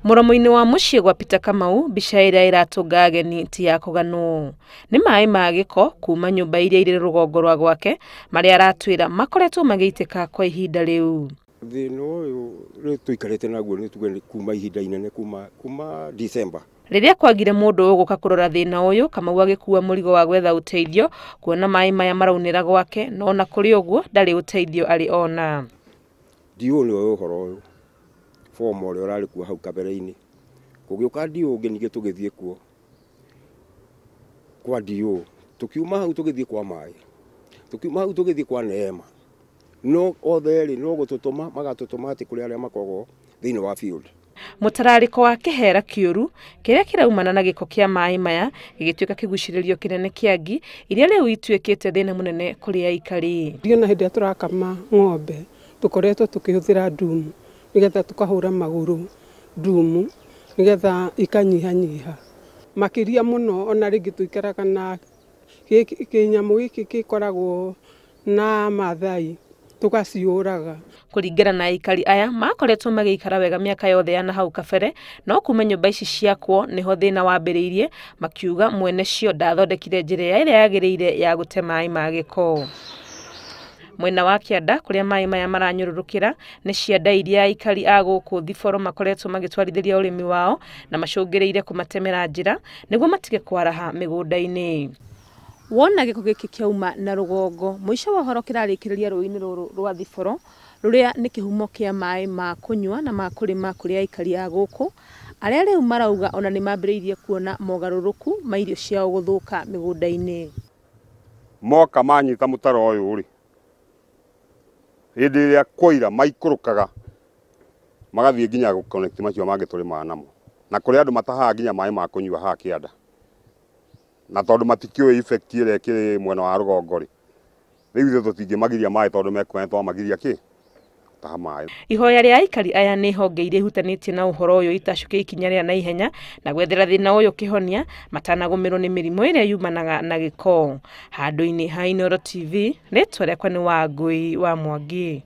Mũromo-inĩ wa mũciĩ gwa Peter Kamau, mbica ĩrĩa ĩratũnga ageni ti ya kũganwo. Nĩ maĩ ma gĩko kuma nyũmba iria irĩ rũgongo rwa gwake marĩa aratwĩra makoretwo magĩitĩka kwa ihinda rĩu. Thĩna ũyũ rĩu tũikarĩte naguo nĩ tuge kuma ihinda inene kuma December. Rĩrĩa kwagire mũndũ ũgũka kũrora thĩna ũyũ, Kamau agĩkua mũrigo wa gwetha ũteithio kuona maĩ maya maraunĩra gwake, no ona kũrĩ ũguo ndarĩ ũteithio arĩ ona. DO nĩwe ũhoro ũyũ form ũrĩa ũrarĩ kuo hau kabere-inĩ, kũgĩũka DO ũngĩ ningĩ tũgĩthiĩ kuo kwa DO, tũkiuma hau tũgĩthiĩ kwa maĩ, tũkiuma hau tũgĩthiĩ kwa Neema, no othe erĩ no gũtũtũma magatũtũma atĩ kũrĩ arĩa makoragwo thĩinĩ wa field. Mũtararĩko wa kĩhera kĩũru kĩrĩa kĩraumana na gĩko kĩa maĩ maya gĩgĩtuĩka kĩgucĩrĩrio kĩnene kĩa ngi iria rĩu ituĩkĩte thĩna mũnene kũrĩ aikari. Ndiona hĩndĩ ĩrĩa tũrakama ng'ombe tũkoretwo tũkĩhũthĩra ndumu nĩgetha tũkahũra magũrũ ndumu nĩgetha ikanyihanyiha makĩria mũno. Ona rĩngĩ tũikaraga na kĩnyamũ gĩkĩ gĩkoragwo na Maathai tũgaciũraga. Kũringana na aikari aya makoretwo magĩikara wega mĩaka yothe ya na hau kabere, no kuma nyũmba ici ciakwo nĩho thĩna wambĩrĩirie, makiuga mwene cio ndathondekire njĩra ĩrĩa yagĩrĩire ya gũte maĩ ma gĩko. Mwena wa kĩanda kũrĩa maĩ maya maranyũrũrũkĩra nĩ cianda iria aikari a gũkũ Thiboro makoretwo magĩtwarithĩria ũrĩmi wao na macũngĩrĩire kũmatemera njĩra nĩguo matige kwaraha mĩgũnda-inĩ. Wona gĩko gĩkĩ kĩauma na rũgongo, mũico wa ũhoro kĩrarĩkĩrĩria rũĩ-inĩ rũrũ rwa Thiboro rũrĩa nĩ kĩhumo kĩa maĩ ma kũnyua na ma kũrĩma kũrĩ aikari a gũkũ arĩa rĩu marauga ona nĩ mambĩrĩirie kuona mogarũrũku ma irio ciao gũthũka mĩgũnda-inĩ. Moka manyita mũtaro ũyũ rĩ, hĩndĩ ĩrĩa kwaira maikũrũkaga magathiĩ nginya gũconnect macio mangĩ tũrĩmaga namo, na kũrĩ andũ matahaga nginya maĩ ma kũnyua haha kĩanda, na tondũ matikĩũĩ effect ĩrĩa ĩkĩrĩ mwena wa rũgongo rĩ, rĩu ithuĩ tũtingĩmagiria maĩ tondũ mekuona twamagiria kĩ gũtaha maĩ. Ihoya rĩa aikari aya nĩ honge iria ihutanĩtie na ũhoro ũyũ itacuke ikinya rĩa naihenya na gwethera thĩna ũyũ kĩhonia matanagũmĩrwo nĩ mĩrimũ ĩrĩa yumanaga na gĩko. Handũ-inĩ ha Inooro TV, rĩtwa rĩakwa nĩ Wangũi wa Mwangi.